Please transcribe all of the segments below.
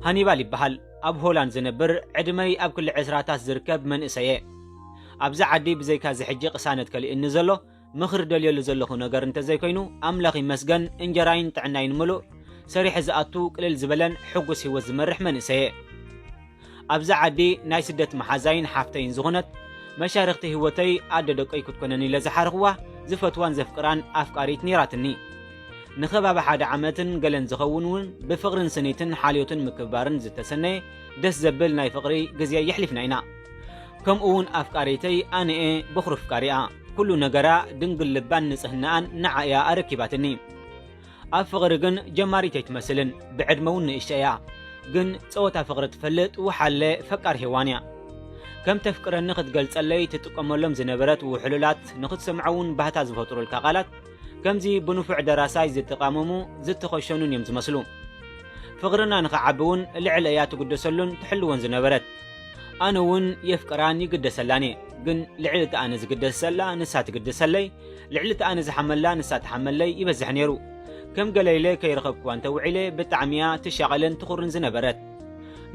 ሃኒባል ይበሃል። ኣብ ሆላንድ ዝነብር፣ ዕድመይ ኣብ ክሊ ዕስራታት ዝርከብ መንእሰየ። ኣብዚ ዓዲ ብዘይካ እዚ ሕጂ ቅሳነት ከሊእኒ ዘሎ፣ ምኽሪ ደልየሉ ዘለኹ ነገር እንተዘይኮይኑ፣ ኣምላኽ ይመስገን፣ እንጀራይን ጥዕናይን ምሉእ፣ ሰሪሐ ዝኣቱ፣ ቅልል ዝበለን ሕጉስ ህይወት ዝመርሕ መንእሰየ። ኣብዚ ዓዲ ናይ ስደት መሓዛይን ሓፍተይን ዝኾነት፣ መሻርኽቲ ህይወተይ ኣደ ደቀይ ክትኮነኒ ኢለ ዝሓርኽዋ፣ ዝፈትዋን ዘፍቅራን ኣፍቃሪት ነይራትኒ። ንኸባቢ ሓደ ዓመትን ገለን ዝኸውን እውን ብፍቕርን ስኒትን ሓልዮትን ምክብባርን ዝተሰነየ ደስ ዘብል ናይ ፍቕሪ ግዜ የሕሊፍና ኢና። ከምኡ እውን ኣፍቃሪተይ ኣነ'የ በኹሪ ፍቃሪኣ። ኩሉ ነገራ፣ ድንግል ልባን ንጽህናኣን ንዓ እያ ኣረኪባትኒ። ኣብ ፍቕሪ ግን ጀማሪት ኣይትመስልን፣ ብዕድመ እውን ንእሽቶ እያ። ግን ጸወታ ፍቕሪ ትፈልጥ ወሓለ ፈቃር ሄዋን እያ። ከም ተፍቅረኒ ክትገልጸለይ ትጥቀመሎም ዝነበረት ውሕሉላት፣ ንኽትሰምዖ እውን ባህታ ዝፈጥሩልካ ቃላት፣ ከምዚ ብንፉዕ ደራሳይ ዝተቓመሙ ዝተኸሸኑን እዮም ዝመስሉ። ፍቕርና ንኽዓቢ እውን ልዕለያ ትግደሰሉን ትሕልዎን ዝነበረት። ኣነ እውን የፍቅራን ይግደሰላን እየ። ግን ልዕሊ እቲ ኣነ ዝግደሰላ ንሳ ትግደሰለይ፣ ልዕሊ እቲ ኣነ ዝሓመላ ንሳ ትሓመለይ ይበዝሕ ነይሩ። ከም ገለ ኢለ ከይረኸብክዋ እንተውዒለ ብጣዕሚ እያ ትሻቐልን ትኹርን ዝነበረት።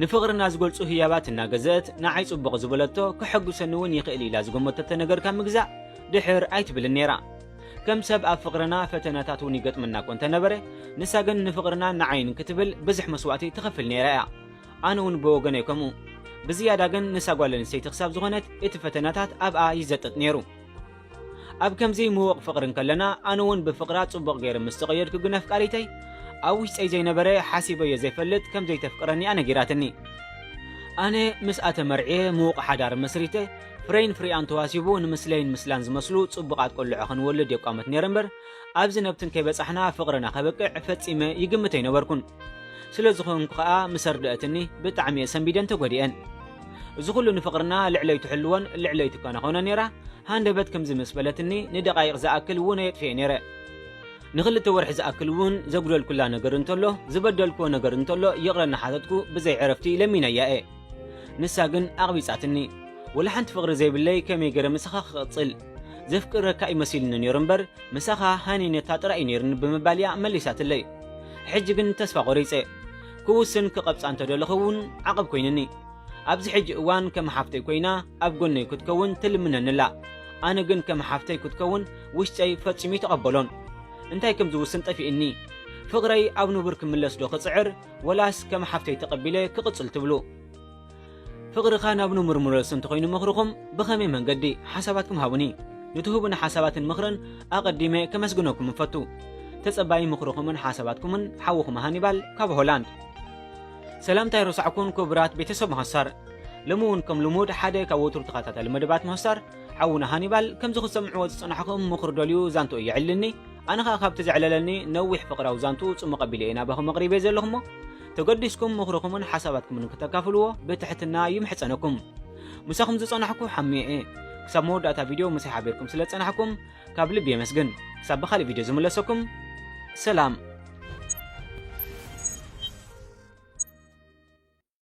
ንፍቕርና ዝገልጹ ህያባት እናገዘአት ንዓይ ጽቡቕ ዝበለቶ ከሐጉሰኒ እውን ይኽእል ኢላ ዝገመተቶ ነገር ካብ ምግዛእ ድሕር ኣይትብልን ነይራ። ከም ሰብ ኣብ ፍቕርና ፈተናታት እውን ይገጥመና እኮ እንተነበረ፣ ንሳ ግን ንፍቕርና ንዓይን ክትብል ብዙሕ መስዋእቲ ትኸፍል ነይራ እያ። ኣነ እውን ብወገነይ ከምኡ። ብዝያዳ ግን ንሳ ጓል ኣንስተይቲ ክሳብ ዝኾነት እቲ ፈተናታት ኣብኣ ይዘጥጥ ነይሩ። ኣብ ከምዚ ምዉቕ ፍቕሪ እንከለና፣ ኣነ እውን ብፍቕራ ጽቡቕ ገይረ ምስ ተቐየድኩ ግን ኣፍቃሪተይ፣ ኣብ ውሽጠይ ዘይነበረ ሓሲበዮ ዘይፈልጥ ከም ዘይተፍቅረኒ እያ ነጊራትኒ። ኣነ ምስኣ ተመርዕየ ምዉቕ ሓዳር መስሪተ፣ ፍረይን ፍሪኣን ተዋሲቡ ንምስለይን ምስላን ዝመስሉ ጽቡቓት ቆልዑ ክንወልድ የቋመት ነይረ እምበር፣ ኣብዚ ነብትን ከይበጻሕና ፍቕርና ከበቅዕ ፈጺመ ይግምት ኣይነበርኩን። ስለ ዝኾንኩ ኸኣ ምስ ኣርደአትኒ ብጣዕሚ እየ ሰንቢደን ተጎዲአን። እዚ ኩሉ ንፍቕርና ልዕለይ ትሕልዎን ልዕለይ ትከናኸኖ ነይራ፣ ሃንደበት ከምዚ ምስ በለትኒ ንደቓይቕ ዝኣክል እውን ኣየጥፍኤ ነይረ። ንኽልተ ወርሒ ዝኣክል እውን ዘጉደልኩላ ነገር እንተሎ፣ ዝበደልክዎ ነገር እንተሎ ይቕረ እናሓተትኩ ብዘይ ዕረፍቲ ለሚነያ እየ። ንሳ ግን ኣቕቢጻትኒ። ወላ ሓንቲ ፍቕሪ ዘይብለይ ከመይ ገይረ ምሳኻ ክቕጽል? ዘፍቅረካ እዩ መሲሉኒ ነይሩ እምበር፣ ምሳኻ ሃኒነታ ጥራይ እዩ ነይሩኒ ብምባል እያ መሊሳትለይ። ሕጂ ግን ተስፋ ቆሪጸ። ክውስን ክቐብጻ እንተደለኹ እውን ዓቐብ ኮይኑኒ። ኣብዚ ሕጂ እዋን ከም ሓፍተይ ኮይና ኣብ ጎነይ ክትከውን ትልምነኒ ኣላ። ኣነ ግን ከም ሓፍተይ ክትከውን ውሽጠይ ፈጺሙ ይተቐበሎን። እንታይ ከም ዝውስን ጠፊእኒ። ፍቕረይ ኣብ ንቡር ክምለስ ዶ ክጽዕር፣ ወላስ ከም ሓፍተይ ተቐቢለ ክቕጽል ትብሉ? ፍቕርኻ ናብ ንቡር ምለሱ እንተኾይኑ ምኽርኹም ብኸመይ መንገዲ? ሓሳባትኩም ሃቡኒ። ንትህቡኒ ሓሳባትን ምኽርን ኣቐዲመ ከመስግነኩም እፈቱ። ተጸባዪ ምኽርኹምን ሓሳባትኩምን ሓውኹም ሃኒባል ካብ ሆላንድ። ሰላምታ ኣይረሳዕኩን ክቡራት ቤተሰብ መኸሳር። ሎሚ እውን ከም ልሙድ ሓደ ካብ ወትሩ ተኸታታሊ መደባት መኸሳር ሓውና ሃኒባል ከምዚ ክትሰምዕዎ ዝጸናሕኩም ምኽሪ ደልዩ ዛንትኡ የዕልልኒ። ኣነ ኸኣ ካብቲ ዘዕለለኒ ነዊሕ ፍቕራዊ ዛንትኡ ጽሙቕ ኣቢለ እየ ናባኹም ኣቕሪበ ዘለኹ እሞ፣ ተገዲስኩም ምኽርኹምን ሓሳባትኩምን ክተካፍልዎ ብትሕትና ይምሕጸነኩም። ምሳኹም ዝጸናሕኩ ሓሚየ እየ። ክሳብ መወዳእታ ቪድዮ ምሳይ ሓቢርኩም ስለ ዝጸናሕኩም ካብ ልቢ የመስግን። ክሳብ ብኻልእ ቪድዮ ዝምለሰኩም፣ ሰላም።